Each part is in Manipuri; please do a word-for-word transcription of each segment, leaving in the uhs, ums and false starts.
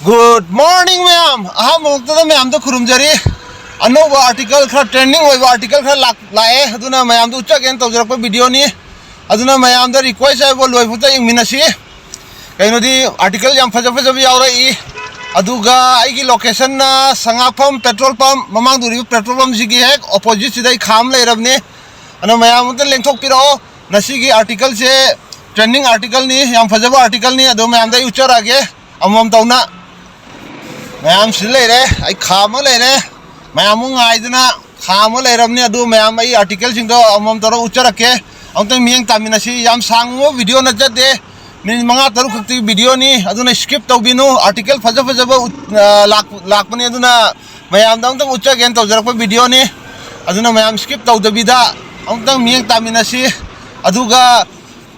Good morning ꯃꯌꯥꯝ꯫ ꯑꯍꯥꯟꯕ ꯃꯛꯇꯗ ꯃꯌꯥꯝꯗ ꯈꯨꯔꯨꯝꯖꯔꯤ꯫ ꯑꯅꯧꯕ ꯑꯥꯔꯇꯤꯀꯜ ꯈꯔ, ꯇ꯭ꯔꯦꯟꯗꯤꯡ ꯑꯣꯏꯕ ꯑꯥꯔꯇꯤꯀꯜ ꯈꯔ ꯂꯥꯛ-, ꯂꯥꯛꯑꯦ, ꯑꯗꯨꯅ ꯃꯌꯥꯝꯗ ꯎꯠꯆꯒꯦꯅ ꯇꯧꯖꯔꯛꯄ ꯚꯤꯗꯤꯑꯣꯅꯤ꯫ ꯑꯗꯨꯅ ꯃꯌꯥꯝꯗ ꯔꯤꯀ꯭ꯋꯦꯁ ꯍꯥꯏꯕ ꯂꯣꯏꯐꯥꯎꯇ ꯌꯦꯡꯃꯤꯟꯅꯁꯤ꯫ ꯀꯩꯅꯣꯗꯤ, ꯑꯥꯔꯇꯤꯀꯜ ꯌꯥꯝ ꯐꯖ ꯐꯖꯕ ꯌꯥꯎꯔꯛꯏ꯫ ꯑꯗꯨꯒ ꯑꯩꯒꯤ ꯂꯣꯀꯦꯁꯟꯅ ꯁꯉꯥꯛꯐꯝ ꯄꯦꯇ꯭ꯔꯣꯜ ꯄꯝ, ꯃꯃꯥꯡꯗ ꯎꯔꯤꯕ ꯄꯦꯇ꯭ꯔꯣꯜ ꯄꯝꯁꯤꯒꯤ ꯍꯦꯛ ꯑꯣꯄꯣꯖꯤꯠꯁꯤꯗ ꯑꯩ ꯈꯥꯝ ꯂꯩꯔꯕꯅꯤ꯫ ꯑꯗꯨꯅ ꯃꯌꯥꯝ ꯑꯝꯇ ꯂꯦꯡꯊꯣꯛꯄꯤꯔꯛꯑꯣ꯫ ꯉꯁꯤꯒꯤ ꯑꯥꯔꯇꯤꯀꯜꯁꯦ ꯇ꯭ꯔꯦꯟꯗꯤꯡ ꯑꯥꯔꯇꯤꯀꯜꯅꯤ, ꯌꯥꯝ ꯐꯖꯕ ꯑꯥꯔꯇꯤꯀꯜꯅꯤ꯫ ꯑꯗꯣ ꯃꯌꯥꯝꯗ ꯑꯩ ꯎꯠꯆꯔꯛꯑꯒꯦ ꯑꯃꯃꯝ ꯇꯧꯅ꯫ ꯃꯌꯥꯝ ꯁꯤꯗ ꯂꯩꯔꯦ, ꯑꯩ ꯈꯥꯝꯃ ꯂꯩꯔꯦ꯫ ꯃꯌꯥꯝ ꯑꯃꯨꯛ ꯉꯥꯏꯗꯅ ꯈꯥꯝꯃ ꯂꯩꯔꯕꯅꯤ꯫ ꯑꯗꯨ ꯃꯌꯥꯝ ꯑꯩ ꯑꯥꯔꯇꯤꯀꯜꯁꯤꯡꯗꯣ ꯑꯃꯃꯝ ꯇꯧꯔ ꯎꯠꯆꯔꯛꯀꯦ꯫ ꯑꯃꯨꯛꯇꯪ ꯃꯤꯠꯌꯦꯡ ꯇꯥꯃꯤꯟꯅꯁꯤ꯫ ꯌꯥꯝ ꯁꯥꯡꯕ ꯚꯤꯗꯤꯑꯣ ꯅꯠꯆꯗꯦ, ꯃꯤꯅꯤꯠ ꯃꯉꯥ ꯇꯔꯨꯛ ꯈꯛꯇꯒꯤ ꯚꯤꯗꯤꯑꯣꯅꯤ꯫ ꯑꯗꯨꯅ ꯁ꯭ꯀꯤꯞ ꯇꯧꯕꯤꯅꯨ꯫ ꯑꯥꯔꯇꯤꯀꯜ ꯐꯖ ꯐꯖꯕ ꯎꯠ-, ꯑ, ꯂꯥꯛ-, ꯂꯥꯛꯄꯅꯤ꯫ ꯑꯗꯨꯅ ꯃꯌꯥꯝꯗ ꯑꯃꯨꯛꯇꯪ ꯎꯠꯆꯒꯦꯅ ꯇꯧꯖꯔꯛꯄ ꯚꯤꯗꯤꯑꯣꯅꯤ꯫ ꯑꯗꯨꯅ ꯃꯌꯥꯝ ꯁ꯭ꯀꯤꯞ ꯇꯧꯗꯕꯤꯗ ꯑꯃꯨꯛꯇꯪ ꯃꯤꯠꯌꯦꯡ ꯇꯥꯃꯤꯟꯅꯁꯤ꯫ ꯑꯗꯨꯒ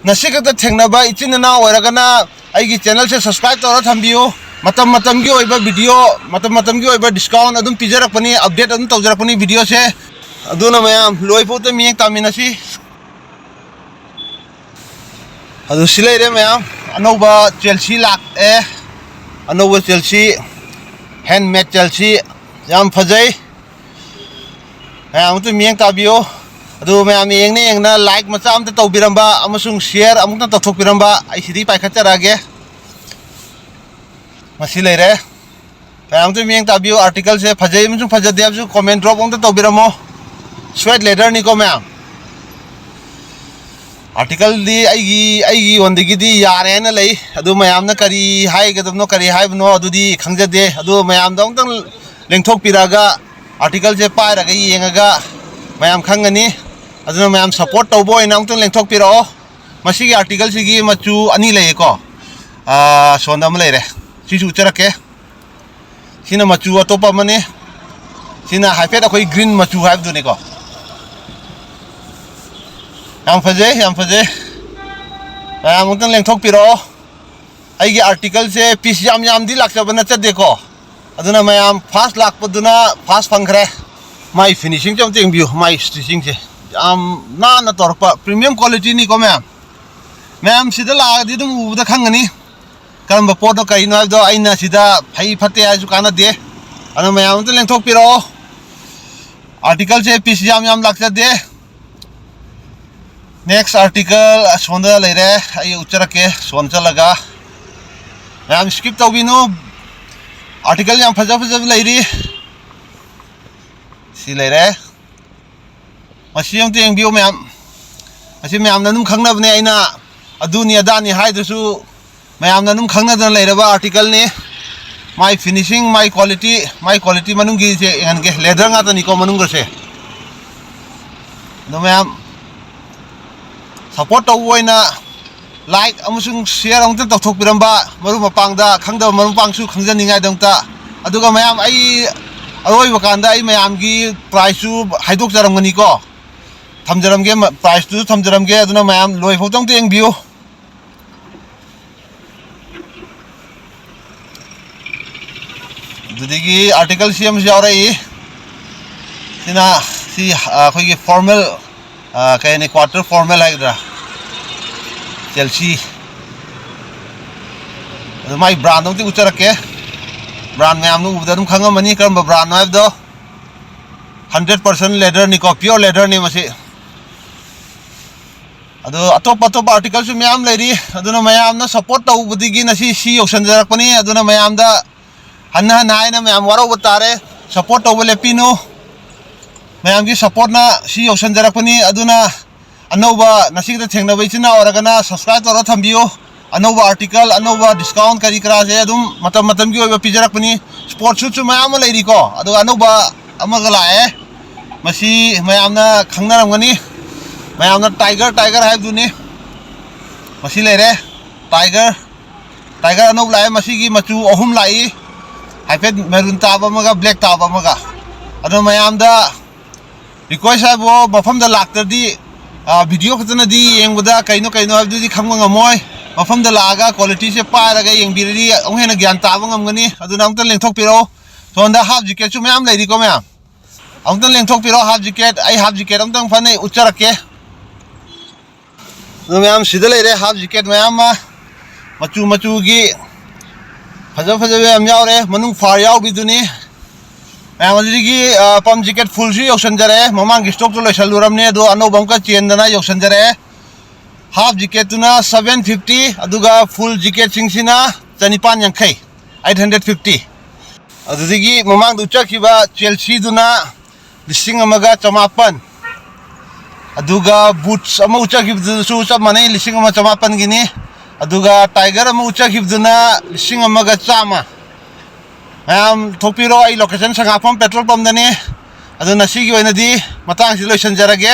ꯉꯁꯤ ꯈꯛꯇ ꯊꯦꯡꯅꯕ ꯏꯆꯤꯟ ꯏꯅꯥꯎ ꯑꯣꯏꯔꯒꯅ ꯑꯩꯒꯤ ꯆꯦꯅꯦꯜꯁꯦ ꯁꯕꯁꯀ꯭ꯔꯥꯏꯕ ꯇꯧꯔ ꯊꯝꯕꯤꯌꯨ꯫ ꯃꯇꯝ ꯃꯇꯝꯒꯤ ꯑꯣꯏꯕ ꯚꯤꯗꯤꯑꯣ, ꯃꯇꯝ ꯃꯇꯝꯒꯤ ꯑꯣꯏꯕ ꯗꯤꯁꯀꯥꯎꯟ ꯑꯗꯨꯝ ꯄꯤꯖꯔꯛꯄꯅꯤ, ꯑꯞꯗꯦꯠ ꯑꯗꯨꯝ ꯇꯧꯖꯔꯛꯄꯅꯤ ꯚꯤꯗꯤꯑꯣꯁꯦ꯫ ꯑꯗꯨꯅ ꯃꯌꯥꯝ ꯂꯣꯏꯐꯥꯎꯇ ꯃꯤꯠꯌꯦꯡ ꯇꯥꯃꯤꯟꯅꯁꯤ꯫ ꯑꯗꯨ ꯁꯤ ꯂꯩꯔꯦ ꯃꯌꯥꯝ, ꯑꯅꯧꯕ ꯆꯦꯜꯁꯤ ꯂꯥꯛꯑꯦ꯫ ꯑꯅꯧꯕ ꯆꯦꯜꯁꯤ, ꯍꯦꯟꯃꯦꯗ ꯆꯦꯜꯁꯤ, ꯌꯥꯝ ꯐꯖꯩ꯫ ꯃꯌꯥꯝ ꯑꯃꯇ ꯃꯤꯠꯌꯦꯡ ꯇꯥꯕꯤꯌꯨ꯫ ꯑꯗꯨ ꯃꯌꯥꯝꯅ ꯌꯦꯡꯅ ꯌꯦꯡꯅ ꯂꯥꯏꯛ ꯃꯆꯥ ꯑꯝꯇ ꯇꯧꯕꯤꯔꯝꯕ ꯑꯃꯁꯨꯡ ꯁꯤꯌꯔ ꯑꯃꯨꯛꯇ ꯇꯧꯊꯣꯛꯄꯤꯔꯝꯕ꯫ ꯑꯩ ꯁꯤꯗꯤ ꯄꯥꯏꯈꯠꯆꯔꯛꯑꯒꯦ꯫ ꯃꯁꯤ ꯂꯩꯔꯦ꯫ ꯃꯌꯥꯝ ꯑꯃꯇ ꯃꯤꯠꯌꯦꯡ ꯇꯥꯕꯤꯌꯨ꯫ ꯑꯥꯔꯇꯤꯀꯜꯁꯦ ꯐꯖꯩ ꯑꯃꯁꯨꯡ ꯐꯖꯗꯦ ꯍꯥꯏꯕꯁꯨ ꯀꯣꯃꯦꯟ ꯗ꯭ꯔꯣꯞ ꯑꯃꯇ ꯇꯧꯕꯤꯔꯝꯃꯣ꯫ ꯁ꯭ꯋꯦꯠ ꯂꯦꯗꯔꯅꯤꯀꯣ ꯃꯌꯥꯝ꯫ ꯑꯥꯔꯇꯤꯀꯜꯗꯤ ꯑꯩꯒꯤ, ꯑꯩꯒꯤ ꯑꯣꯟꯗꯒꯤꯗꯤ ꯌꯥꯔꯦꯅ ꯂꯩ꯫ ꯑꯗꯨ ꯃꯌꯥꯝꯅ ꯀꯔꯤ ꯍꯥꯏꯒꯗꯕꯅꯣ, ꯀꯔꯤ ꯍꯥꯏꯕꯅꯣ, ꯑꯗꯨꯗꯤ ꯈꯪꯖꯗꯦ꯫ ꯑꯗꯨ ꯃꯌꯥꯝꯗꯣ ꯑꯃꯨꯛꯇꯪ ꯂꯦꯡꯊꯣꯛꯄꯤꯔꯛꯑꯒ ꯑꯥꯔꯇꯤꯀꯜꯁꯦ ꯄꯥꯏꯔꯒ ꯌꯦꯡꯉꯒ ꯃꯌꯥꯝ ꯈꯪꯒꯅꯤ꯫ ꯑꯗꯨꯅ ꯃꯌꯥꯝ ꯁꯞꯄꯣꯔꯠ ꯇꯧꯕ ꯑꯣꯏꯅ ꯑꯃꯨꯛꯇꯪ ꯂꯦꯡꯊꯣꯛꯄꯤꯔꯛꯑꯣ꯫ ꯃꯁꯤꯒꯤ ꯑꯥꯔꯇꯤꯀꯜꯁꯤꯒꯤ ꯃꯆꯨ ꯑꯅꯤ ꯂꯩꯌꯦꯀꯣ꯫ ꯑꯥ, ꯁꯣꯝꯗ ꯑꯃ ꯂꯩꯔꯦ, ꯁꯤꯁꯨ ꯎꯠꯆꯔꯛꯀꯦ꯫ ꯁꯤꯅ ꯃꯆꯨ ꯑꯇꯣꯞꯄ ꯑꯃꯅꯤ꯫ ꯁꯤꯅ ꯍꯥꯏꯐꯦꯠ ꯑꯩꯈꯣꯏ ꯒ꯭ꯔꯤꯟ ꯃꯆꯨ ꯍꯥꯏꯕꯗꯨꯅꯤꯀꯣ꯫ ꯌꯥꯝ ꯐꯖꯩ, ꯌꯥꯝ ꯐꯖꯩ꯫ ꯃꯌꯥꯝ ꯑꯃꯨꯛꯇꯪ ꯂꯦꯡꯊꯣꯛꯄꯤꯔꯛꯑꯣ꯫ ꯑꯩꯒꯤ ꯑꯥꯔꯇꯤꯀꯜꯁꯦ ꯄꯤꯁ ꯌꯥꯝ ꯌꯥꯝꯗꯤ ꯂꯥꯛꯆꯕ ꯅꯠꯆꯗꯦꯀꯣ꯫ ꯑꯗꯨꯅ ꯃꯌꯥꯝ ꯐꯥꯔꯁ ꯂꯥꯛꯄꯗꯨꯅ ꯐꯥꯔꯁ ꯐꯪꯈ꯭ꯔꯦ꯫ ꯃꯥꯏ ꯐꯤꯅꯤꯁꯤꯡꯁꯦ ꯑꯝꯇ ꯌꯦꯡꯕꯤꯌꯨ, ꯃꯥꯏ ꯁ꯭ꯇꯤꯆꯤꯡꯁꯦ ꯌꯥꯝ ꯅꯥꯟꯅ ꯇꯧꯔꯛꯄ, ꯄ꯭ꯔꯤꯃꯤꯌꯝ ꯀ꯭ꯋꯥꯂꯤꯇꯤꯅꯤꯀꯣ ꯃꯌꯥꯝ꯫ ꯃꯌꯥꯝ ꯁꯤꯗ ꯂꯥꯛꯑꯗꯤ ꯑꯗꯨꯝ ꯎꯕꯗ ꯈꯪꯒꯅꯤ꯫ ꯀꯔꯝꯕ ꯄꯣꯠꯅꯣ ꯀꯔꯤꯅꯣ ꯍꯥꯏꯕꯗꯣ ꯑꯩꯅ ꯁꯤꯗ ꯐꯩ ꯐꯠꯇꯦ ꯍꯥꯏꯁꯨ ꯀꯥꯟꯅꯗꯦ꯫ ꯑꯗꯣ ꯃꯌꯥꯝ ꯑꯝꯇ ꯂꯦꯡꯊꯣꯛꯄꯤꯔꯛꯑꯣ꯫ Article ꯁꯦ piece ꯌꯥꯝ ꯌꯥꯝ ꯂꯥꯛꯆꯗꯦ꯫ Next article ꯑꯁꯣꯝꯗ ꯂꯩꯔꯦ, ꯑꯩ ꯎꯠꯆꯔꯛꯀꯦ ꯁꯣꯝ ꯆꯠꯂꯒ꯫ ꯃꯌꯥꯝ skip ꯇꯧꯕꯤꯅꯨ, article ꯌꯥꯝ ꯐꯖ ꯐꯖꯕ ꯂꯩꯔꯤ꯫ ꯁꯤ ꯂꯩꯔꯦ, ꯃꯁꯤ ꯑꯝꯇ ꯌꯦꯡꯕꯤꯌꯨ ꯃꯌꯥꯝ꯫ ꯃꯁꯤ ꯃꯌꯥꯝꯅ ꯑꯗꯨꯝ ꯈꯪꯅꯕꯅꯦ, ꯑꯩꯅ ꯑꯗꯨꯅꯤ ꯑꯗꯥꯅꯤ ꯍꯥꯏꯗ꯭ꯔꯁꯨ ꯃꯌꯥꯝꯅ ꯑꯗꯨꯝ ꯈꯪꯅꯗꯅ ꯂꯩꯔꯕ article ꯅꯤ꯫ ꯃꯥꯏ finishing, ꯃꯥꯏ quality, ꯃꯥꯏ quality ꯃꯅꯨꯡꯒꯤꯁꯦ ꯌꯦꯡꯍꯟꯒꯦ, leather ꯉꯥꯛꯇꯅꯤꯀꯣ ꯃꯅꯨꯡꯒꯁꯦ꯫ ꯑꯗꯣ ꯃꯌꯥꯝ support ꯇꯧꯕ ꯑꯣꯏꯅ like ꯑꯃꯁꯨꯡ share ꯑꯃꯨꯛꯇ ꯇꯧꯊꯣꯛꯄꯤꯔꯝꯕ, ꯃꯔꯨꯞ ꯃꯄꯥꯡꯗ, ꯈꯪꯗꯕ ꯃꯔꯨꯞ ꯃꯄꯥꯡꯁꯨ ꯈꯪꯖꯅꯤꯡꯉꯥꯏꯗꯃꯛꯇ꯫ ꯑꯗꯨꯒ ꯃꯌꯥꯝ, ꯑꯩ ꯑꯔꯣꯏꯕ ꯀꯥꯟꯗ ꯑꯩ ꯃꯌꯥꯝꯒꯤ price ꯁꯨ ꯍꯥꯏꯗꯣꯛꯆꯔꯝꯒꯅꯤꯀꯣ, ꯊꯝꯖꯔꯝꯒꯦ, price ꯇꯨꯁꯨ ꯊꯝꯖꯔꯝꯒꯦ꯫ ꯑꯗꯨꯅ ꯃꯌꯥꯝ ꯂꯣꯏꯐꯥꯎꯇ ꯑꯝꯇ ꯌꯦꯡꯕꯤꯌꯨ꯫ ꯑꯗꯨꯗꯒꯤ article ꯁꯤ ꯑꯃꯁꯨ ꯌꯥꯎꯔꯛꯏ꯫ ꯁꯤꯅ ꯁꯤ, ꯑ, ꯑꯩꯈꯣꯏꯒꯤ formal, ꯑ, ꯀꯩ ꯍꯥꯏꯅꯤ, quarter formal ꯍꯥꯏꯒꯗ꯭ꯔꯥ, Chelsea꯫ ꯑꯗꯨ ꯃꯥꯏ brand ꯑꯝꯇ ꯎꯠꯆꯔꯛꯀꯦ꯫ Brand ꯃꯌꯥꯝꯗꯣ ꯎꯕꯗ ꯑꯗꯨꯝ ꯈꯪꯉꯝꯃꯅꯤ ꯀꯔꯝꯕ brand ꯅꯣ ꯍꯥꯏꯕꯗꯣ꯫ Hundred percent leather ꯅꯤꯀꯣ, pure leather ꯅꯤ ꯃꯁꯤ꯫ ꯑꯗꯣ ꯑꯇꯣꯞ ꯑꯇꯣꯞꯄ article ꯁꯨ ꯃꯌꯥꯝ ꯂꯩꯔꯤ꯫ ꯑꯗꯨꯅ ꯃꯌꯥꯝꯅ support ꯇꯧꯕꯗꯒꯤ ꯉꯁꯤ ꯁꯤ ꯌꯧꯁꯟꯖꯔꯛꯄꯅꯤ꯫ ꯑꯗꯨꯅ ꯃꯌꯥꯝꯗ ꯍꯟꯅ ꯍꯟꯅ ꯍꯥꯏꯅ ꯃꯌꯥꯝ ꯋꯥꯔꯧꯕ ꯇꯥꯔꯦ, support ꯇꯧꯕ ꯂꯦꯞꯄꯤꯅꯨ꯫ ꯃꯌꯥꯝꯒꯤ support ꯅ ꯁꯤ ꯌꯧꯁꯟꯖꯔꯛꯄꯅꯤ꯫ ꯑꯗꯨꯅ ꯑꯅꯧꯕ ꯉꯁꯤꯗ ꯊꯦꯡꯅꯕ ꯏꯆꯤꯟ ꯏꯅꯥꯎ ꯑꯣꯏꯔꯒꯅ subscribe ꯇꯧꯔ ꯊꯝꯕꯤꯌꯨ꯫ ꯑꯅꯧꯕ article, ꯑꯅꯧꯕ discount ꯀꯔꯤ ꯀꯔꯥꯁꯦ ꯑꯗꯨꯝ ꯃꯇꯝ ꯃꯇꯝꯒꯤ ꯑꯣꯏꯕ ꯄꯤꯖꯔꯛꯄꯅꯤ꯫ Sport suit ꯁꯨ ꯃꯌꯥꯝ ꯑꯃ ꯂꯩꯔꯤꯀꯣ, ꯑꯗꯨꯒ ꯑꯅꯧꯕ ꯑꯃꯒ ꯂꯥꯛꯑꯦ꯫ ꯃꯁꯤ ꯃꯌꯥꯝꯅ ꯈꯪꯅꯔꯝꯒꯅꯤ, ꯃꯌꯥꯝꯅ Tiger Tiger ꯍꯥꯏꯕꯗꯨꯅꯤ꯫ ꯃꯁꯤ ꯂꯩꯔꯦ, Tiger꯫ Tiger ꯑꯅꯧꯕ ꯂꯥꯛꯑꯦ꯫ ꯃꯁꯤꯒꯤ ꯃꯆꯨ ꯑꯍꯨꯝ ꯂꯥꯛꯏ, ꯍꯥꯏꯐꯦꯠ maroon ꯇꯥꯕ ꯑꯃꯒ black ꯇꯥꯕ ꯑꯃꯒ꯫ ꯑꯗꯣ ꯃꯌꯥꯝꯗ request ꯍꯥꯏꯕꯨ, ꯃꯐꯝꯗ ꯂꯥꯛꯇ꯭ꯔꯗꯤ, ꯑ, video ꯈꯛꯇꯅꯗꯤ ꯌꯦꯡꯕꯗ ꯀꯩꯅꯣ ꯀꯩꯅꯣ ꯍꯥꯏꯕꯗꯨꯗꯤ ꯈꯪꯕ ꯉꯝꯃꯣꯏ꯫ ꯃꯐꯝꯗ ꯂꯥꯛꯑꯒ quality ꯁꯦ ꯄꯥꯏꯔꯒ ꯌꯦꯡꯕꯤꯔꯗꯤ ꯑꯃꯨꯛ ꯍꯦꯟꯅ ꯒ꯭ꯌꯥꯟ ꯇꯥꯕ ꯉꯝꯒꯅꯤ꯫ ꯑꯗꯨꯅ ꯑꯃꯨꯛꯇ ꯂꯦꯡꯊꯣꯛꯄꯤꯔꯛꯑꯣ꯫ ꯁꯣꯝꯗ half jacket ꯁꯨ ꯃꯌꯥꯝ ꯂꯩꯔꯤꯀꯣ ꯃꯌꯥꯝ꯫ ꯑꯃꯨꯛꯇ ꯂꯦꯡꯊꯣꯛꯄꯤꯔꯛꯑꯣ half jacket꯫ ꯑꯩ half jacket ꯑꯃꯨꯛꯇꯪ ꯐꯅ ꯎꯠꯆꯔꯛꯀꯦ꯫ ꯑꯗꯣ ꯃꯌꯥꯝ, ꯁꯤꯗ ꯂꯩꯔꯦ half jacket ꯃꯌꯥꯝ ꯑꯃ, ꯃꯆꯨ ꯃꯆꯨꯒꯤ꯫ ꯐꯖ ꯐꯖꯕ ꯌꯥꯝ ꯌꯥꯎꯔꯦ, ꯃꯅꯨꯡ ꯐꯥꯔ ꯌꯥꯎꯕꯤꯗꯨꯅꯤ꯫ ꯃꯌꯥꯝ ꯑꯗꯨꯗꯒꯤ ꯄꯝ ꯖꯤꯀꯦꯠ ꯐꯨꯜꯁꯨ ꯌꯧꯁꯟꯖꯔꯛꯑꯦ꯫ ꯃꯃꯥꯡꯒꯤ ꯏꯁꯇꯣꯛꯇꯣ ꯂꯣꯏꯁꯜꯂꯨꯔꯕꯅꯦ, ꯑꯗꯣ ꯑꯅꯧꯕ ꯑꯃꯨꯛꯀ ꯆꯦꯟꯗꯅ ꯌꯧꯁꯟꯖꯔꯛꯑꯦ꯫ ꯍꯥꯐ ꯖꯤꯀꯦꯠꯇꯨꯅ ꯁꯚꯦꯟ ꯐꯤꯐꯇꯤ, ꯑꯗꯨꯒ ꯐꯨꯜ ꯖꯤꯀꯦꯠꯁꯤꯡꯁꯤꯅ ꯆꯅꯤꯄꯥꯟ ꯌꯥꯡꯈꯩ, ꯑꯩꯠ ꯍꯟꯗ꯭ꯔꯦꯠ ꯐꯤꯐꯇꯤ꯫ ꯑꯗꯨꯗꯒꯤ ꯃꯃꯥꯡꯗ ꯎꯠꯆꯈꯤꯕ ꯆꯦꯜꯁꯤꯗꯨꯅ ꯂꯤꯁꯤꯡ ꯑꯃꯒ ꯆꯃꯥꯄꯟ꯫ ꯑꯗꯨꯒ ꯕꯨꯠꯁ ꯑꯃ ꯎꯠꯆꯈꯤꯕꯗꯨꯁꯨ ꯆꯞ ꯃꯥꯟꯅꯩ, ꯂꯤꯁꯤꯡ ꯑꯃ ꯆꯃꯥꯄꯟꯒꯤꯅꯤ꯫ ꯑꯗꯨꯒ ꯇꯥꯏꯒꯔ ꯑꯃ ꯎꯠꯆꯈꯤꯕꯗꯨꯅ ꯂꯤꯁꯤꯡ ꯑꯃꯒ ꯆꯥꯝꯃ꯫ ꯃꯌꯥꯝ ꯊꯣꯛꯄꯤꯔꯣ, ꯑꯩ ꯂꯣꯀꯦꯁꯟ ꯁꯉꯥꯛꯐꯝ ꯄꯦꯇ꯭ꯔꯣꯜ ꯄꯝꯗꯅꯤ꯫ ꯑꯗꯨꯅ ꯁꯤꯒꯤ ꯑꯣꯏꯅꯗꯤ ꯃꯇꯥꯡꯁꯤ ꯂꯣꯏꯁꯤꯟꯖꯔꯒꯦ꯫